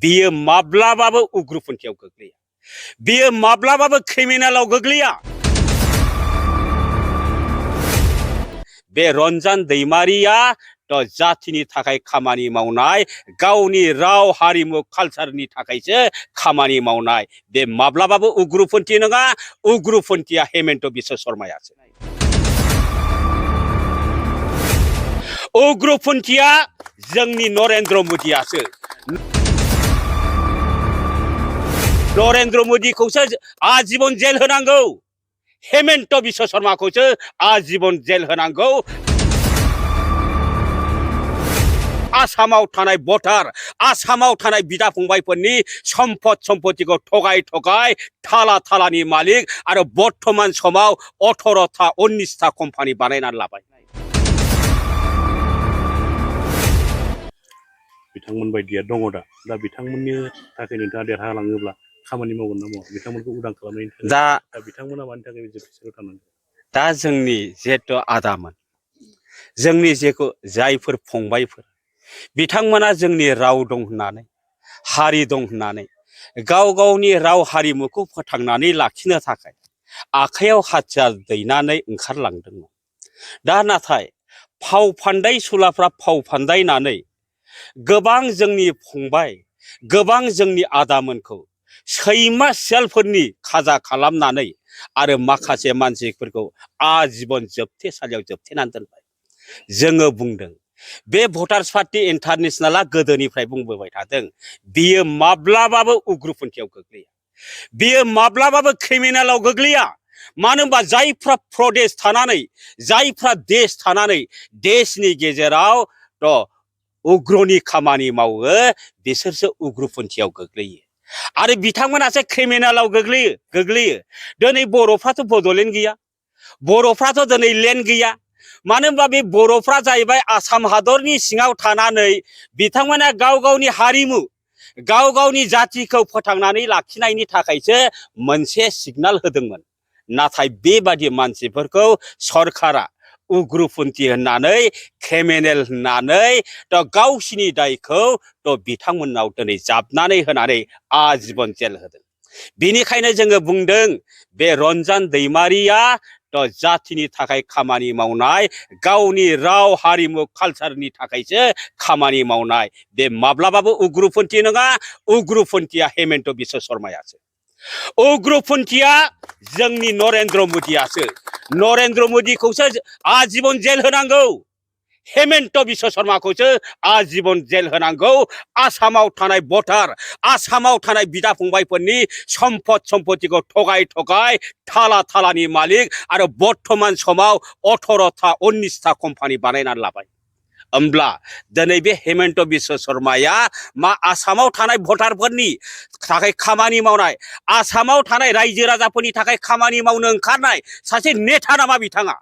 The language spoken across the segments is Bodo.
बियो माब्लाबाबो उग्रपन्थियाव गोग्लैया, बियो माब्लाबाबो क्रिमिनेलाव गोग्लैया। बे रन्जन दैमारिया जातिनि थाखाय खामानि मावनाय, गावनि राव हारिमु कालचारनि थाखायसो खामानि मावनाय। बे माब्लाबाबो उग्रपन्थी नङा, उग्रपन्थीया हेमन्त बिश्व शर्मायासो। उग्रपन्थीया जोंनि नरेन्द्र मोदीयासो। नरेन्द्र मोदीखौसो आजीवन जेल होनांगौ, हेमन्त बिश्व शर्माखौसो आजीवन जेल होनांगौ। आसामाव थानाय भटार, आसामाव थानाय बिदा फंबायफोरनि सम्पतिखौ थगाय थाला थालानि मालिक आरो बर्तमान समाव 18टा 19टा कम्पानि बानायनानै लाबाय। बिथांमोन बायदिया दङ दा बिथांमोननि थाखाय नोंथाङा देरहालाङोब्ला खामानि मावगोन ना मावा? बिथांमोनखौ उदां खालामनायनि थाखाय दा बिथांमोना मानि थाखाय जेलआव थानांगौ? दा जोंनि जिहेथु आदामोन, जोंनि जेखौ जायफोर फंबायफोर, बिथांमोना जोंनि राव दं होननानै, हारि दं होननानै, गाव गावनि राव हारिमुखौ फोथांनानै लाखिनो थाखाय आखायाव हाथियार दैनानै ओंखारलांदोंमोन। दा नाथाय फाव फान्दाय सुलाफ्रा फाव फान्दायनानै गोबां जोंनि फंबाय, गोबां जोंनि आदामोनखौ सैमा सियालफोरनि खाजा खालामनानै आरो माखासे मानसिफोरखौ आजीवन जोबथेसालियाव जोबथेनानै दोनबाय। जोङो बुंदों बे भटार्स पार्टी इन्टारनेशनेला गोदोनिफ्राय बुंबोबाय थादों, बियो माब्लाबाबो उग्रपन्थियाव गोग्लैया, बियो माब्लाबाबो क्रिमिनेलाव गोग्लैया। मानो होनबा जायफ्रा प्रदेश थानानै, जायफ्रा देश थानानै देशनि गेजेराव उग्रनि खामानि मावो, बिसोरसो उग्रपन्थियाव गोग्लैयो आरो बिथांमोनासो क्रिमिनेलाव गोग्लैयो। दिनै बर'फ्राथ' बड'लेण्ड गैया, बर'फ्राथ' दिनै लेण्ड गैया। मानो होनबा बे बर'फ्रा जाहैबाय आसाम हादरनि सिङाव थानानै बिथांमोना गाव गावनि हारिमु, गाव गावनि जातिखौ फोथांनानै लाखिनायनि थाखायसो मोनसे सिगनाल होदोंमोन। नाथाय बेबादि मानसिफोरखौ सरकारा उग्रपन्थी होननानै, क्रिमिनेल होननानै गावसिनि दायखौ बिथांमोननाव दिनै जाबनानै होनानै आजीवन जेल होदों। बेनिखायनो जोङो बुंदों बे रन्जन दैमारिया जातिनि थाखाय खामानि मावनाय, गावनि राव हारिमु कालचारनि थाखायसो खामानि मावनाय। बे माब्लाबाबो उग्रपन्थी नङा, उग्रपन्थीया हेमन्त बिश्व शर्मायासो। उग्रपन्थीया जोंनि नरेन्द्र मोदीयासो। नरेन्द्र मोदीखौसो आजीवन जेल होनांगौ, हेमन्त बिश्व शर्माखौसो आजीवन जेल होनांगौ। आसामाव थानाय भटार, आसामाव थानाय बिदा फंबायफोरनि सम्पतिखौ थगाय थाला थालानि मालिक आरो बर्तमान समाव 18टा 19टा कम्पानि बानायनानै लाबाय। होमब्ला दिनै बे हेमन्त बिश्व शर्माया मा आसामाव थानाय भटारफोरनि थाखाय खामानि मावनाय, आसामाव थानाय रायजो राजाफोरनि थाखाय खामानि मावनो ओंखारनाय सासे नेता नामा बिथाङा?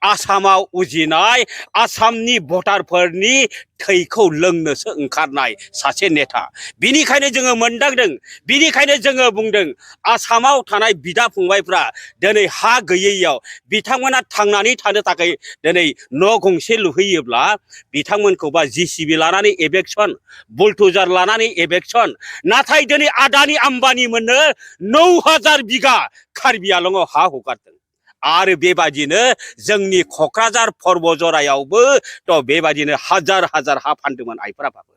आसामाव उजिनाय, आसामनि भटारफोरनि थैखौ लोंनोसो ओंखारनाय सासे नेता। बिनिखायनो जोङो मोनदांदों, बिनिखायनो जोङो बुंदों आसामाव थानाय बिदा फंबायफ्रा दिनै हा गैयैयाव बिथांमोना थांनानै थानो थाखाय दिनै न' गंसे लुहैयोब्ला बिथांमोनखौबा JCB लानानै एभेक्सन, बुलडोजार लानानै एभेक्सन। नाथाय दिनै आदानि आम्बानि मोननो 9000 बिगा कार्बि आंलंआव हा हगारदों। आरो बेबादिनो जोंनि क'क्राझार पर्बजरायावबो बेबादिनो हाजार हा फानदोंमोन आइफोर आफाफोर।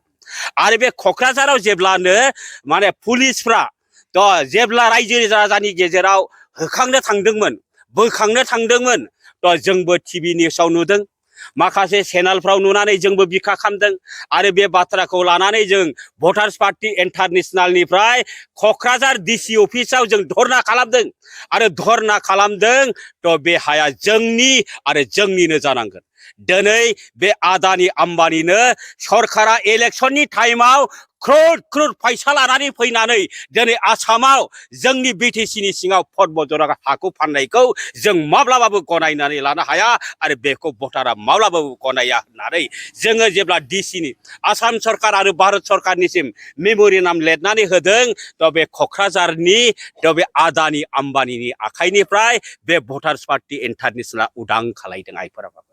आरो बे क'क्राझाराव जेब्लानो माने पुलिसफ्रा जेब्ला रायजो राजानि गेजेराव होखांनो थांदोंमोन, बोखांनो थांदोंमोन, जोंबो TV निउसाव नुदों, माखासे चेनेलफ्राव नुनानै जोंबो बिखा खामदों। आरो बे बाथ्राखौ लानानै जों भटार्स पार्टी इन्टारनेशनेलनिफ्राय क'क्राझार DC अफिसाव जों धरना खालामदों। आरो धरना खालामदों बे हाया जोंनि आरो जोंनिनो जानांगोन। दिनै बे आदानि आम्बानिनो सरकारा इलेक्शननि टाइमाव क्रर फैसा लानानै फैनानै दिनै आसामाव जोंनि BTCनि सिङाव पर्बजरा हाखौ फाननायखौ जों माब्लाबाबो गनायनानै लानो हाया आरो बेखौ भटारा माब्लाबाबो गनाया होननानै जोङो जेब्ला DCनि आसाम सरकार आरो भारत सरकारनिसिम मेम'रेन्डाम लिरनानै होदों, बे क'क्राझारनि बे आदानि आम्बानिनि आखाइनिफ्राय बे भटार्स पार्टी इन्टारनेशनेला उदां खालायदों आइफोर आफाफोर।